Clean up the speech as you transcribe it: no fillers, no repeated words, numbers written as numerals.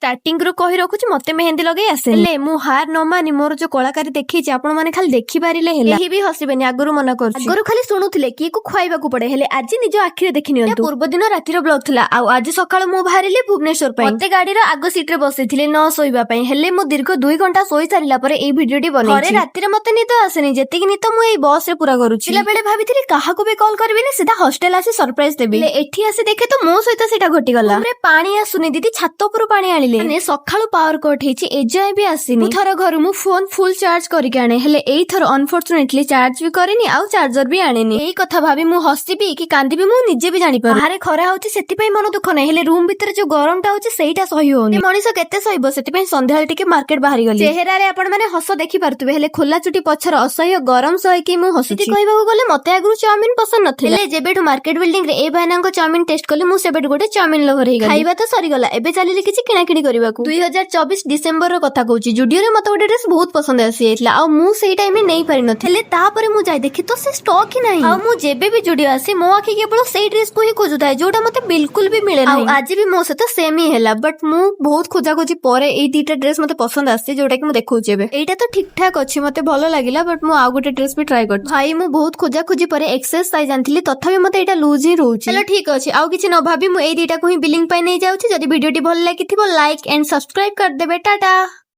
Starting ରୁ କହି ରଖୁଛି, ମତେ ମେହେନ୍ଦି ଲଗେଇ ଆସେ। ହେଲେ ମୁଁ ହାର ନ ମାନି ମୋର ଯୋଉ କଳାକାରୀ ଦେଖେଇଛି, ଆପଣ ମାନେ ଖାଲି ଦେଖିପାରିଲେ ହେଲା। କେହି ବି ହସିବେନି, ଆଗରୁ ମନା କରୁଛି। ଆଗରୁ ଖାଲି ଶୁଣୁଥିଲେ କିଏ କୁ ଖୁଆଇବାକୁ ପଡେ, ହେଲେ ଆଜି ନିଜ ଆଖିରେ ଦେଖି ନିଅନ୍ତୁ। ପୂର୍ବ ଦିନ ରାତିର ବ୍ଲଗ ଥିଲା ଆଉ ଆଜି ସକାଳୁ ମୁଁ ବାହାରିଲି ଭୁବନେଶ୍ୱର ପାଇଁ। ମତେ ଗାଡିର ଆଗ ସିଟରେ ବସେଇଥିଲେ ନ ଶୋଇବା ପାଇଁ, ହେଲେ ମୁଁ ଦୀର୍ଘ 2 ଘଣ୍ଟା ଶୋଇ ସାରିଲା ପରେ ଏଇ ଭିଡିଓଟି ବନେଇଛି। ଥରେ ରାତିରେ ମତେ ନିଦ ଆସେନି, ଯେତିକି ନିଦ ମୁଁ ଏଇ ବସ ରେ ପୁରା କରୁଛି। ବେଳେ ଭାବିଥିଲି କାହାକୁ ବି କଲ୍ କରିବିନି, ସିଧା ହଷ୍ଟେଲ ଆସି ସରପ୍ରାଇଜ ଦେବି। ହେଲେ ଏଠି ଆସି ଦେଖେ ତ ମୋ ସହିତ ସେଇଟା ଘଟିଗଲା। ରୁମରେ ପାଣି ଆସୁନି ଦିଦି, ଛାତ ଉପରୁ ପାଣି ଆଣିଲେ। ମାନେ ସକାଳୁ ପାୱାର କଟ୍ ହେଇଛି, ଏଯାଏଁ ବି ଆସିନି। ମୁଁ ଥର ଘରୁ ମୁଁ ଫୋନ ଫୁଲ ଚାର୍ଜ କରିକି ଆଣେ, ହେଲେ ଏଇଥର ଅନଫର୍ଚୁନେଟଲି ଚାର୍ଜ ବି କରିନି ଆଉ ଚାର୍ଜର ବି ଆଣିନି। ଏଇ କଥା ଭାବି ମୁଁ ହସିବି କି କାନ୍ଦିବି, ମୁଁ ନିଜେ ବି ଜାଣିପାରୁ। ବାହାରେ ଖରା ହଉଛି, ସେଥିପାଇଁ ମନ ଦୁଃଖ ନାହିଁ, ହେଲେ ରୁମ ଭିତରେ ଯୋଉ ଗରମଟା ହଉଛି, ସେଇଟା ସହି ହଉନି। ମଣିଷ କେତେ ସହିବ? ସେଥିପାଇଁ ସନ୍ଧ୍ୟାବେଳେ ଟିକେ ମାର୍କେଟ ବାହାରି ଗଲି। ଚେହେରାରେ ଆପଣ ମାନେ ହସ ଦେଖି ପାରୁଥିବେ, ହେଲେ ଖୋଲା ଚୁଟି ପଛର ଅସହ୍ୟ ଗରମ ସହିକି ମୁଁ ହସୁଛି। କହିବାକୁ ଗଲେ ମତେ ଆଗରୁ ଚାଉମିନ ପସନ୍ଦ ନଥିଲା, ହେଲେ ଯେବେଠୁ ମାର୍କେଟ ବିଲ୍ଡିଂ ରେ ଏ ଭାଇନାଙ୍କ ଚାଉମିନ ଟେଷ୍ଟ କଲି, ମୁଁ ସେବେଠୁ ଗୋଟେ ଚାଉମିନ ଲଭର ହେଇଗଲି। ଖାଇବା ତ ସରିଗଲା, ଏବେ ଚାଲିଲି କିଛି କିଣାକିଣି କରିବାକୁ। 2024 ଡିସେମ୍ବରର କଥା କହୁଛି। ଜୁଡିଓରେ ମତେ ଗୋଟେ ଡ୍ରେସ ବହୁତ ପସନ୍ଦ ଆସିଯାଇଥିଲା ଆଉ ମୁଁ ସେଇ ଟାଇମରେ ନେଇ ପାରିନଥିଲି। ହେଲେ ତାପରେ ମୁଁ ଯାଇ ଦେଖି ତ ସେ ଷ୍ଟକ୍ ହିଁ ନାହିଁ। ଆଉ ମୁଁ ଯେବେ ବି ଜୁଡିଓ ଆସେ, ମୋ ଆଖି କେବଳ ସେଇ ଡ୍ରେସକୁ ହିଁ ଖୋଜୁଥାଏ, ଯୋଉଟା ମତେ ବିଲକୁଲ ବି ମିଳେ ନାହିଁ। ଆଉ ଆଜି ବି ମୋ ସହିତ ସେମ୍ ହିଁ ହେଲା। ବଟ୍ ମୁଁ ବହୁତ ଖୋଜାଖୋଜି ପରେ ଏଇ ଦିଟା ଡ୍ରେସ ମତେ ପସନ୍ଦ ଆସିଛି, ଯୋଉଟା କି ମୁଁ ଦେଖଉଛି ଏବେ। ଏଇଟା ତ ଠିକ ଠାକ ଅଛି, ମତେ ଭଲ ଲାଗିଲା। ବଟ୍ ମୁଁ ଆଉ ଗୋଟେ ଡ୍ରେସ ବି ଟ୍ରାଏ କରିଛି। ଭାଇ, ମୁଁ ବହୁତ ଖୋଜାଖୋଜି ପରେ ଏକ୍ସେସ ସାଇଜ ଆଣିଥିଲି, ତଥାପି ମତେ ଏଇଟା ଲୁଜ ହିଁ ରହୁଛି। ହେଲେ ଠିକ ଅଛି, ଆଉ କିଛି ନ ଭାବି ମୁଁ ଏଇ ଦିଟାକୁ ହିଁ ବିଲିଂ ପାଇଁ ନେଇ ଯାଉଛି। ଯଦି ଭିଡିଓଟି ଭଲ ଲାଗିଥିବ, ଲାଇକ୍ ଆଣ୍ଡ ସବସ୍କ୍ରାଇବ କରିଦେବେ। ଟାଟା।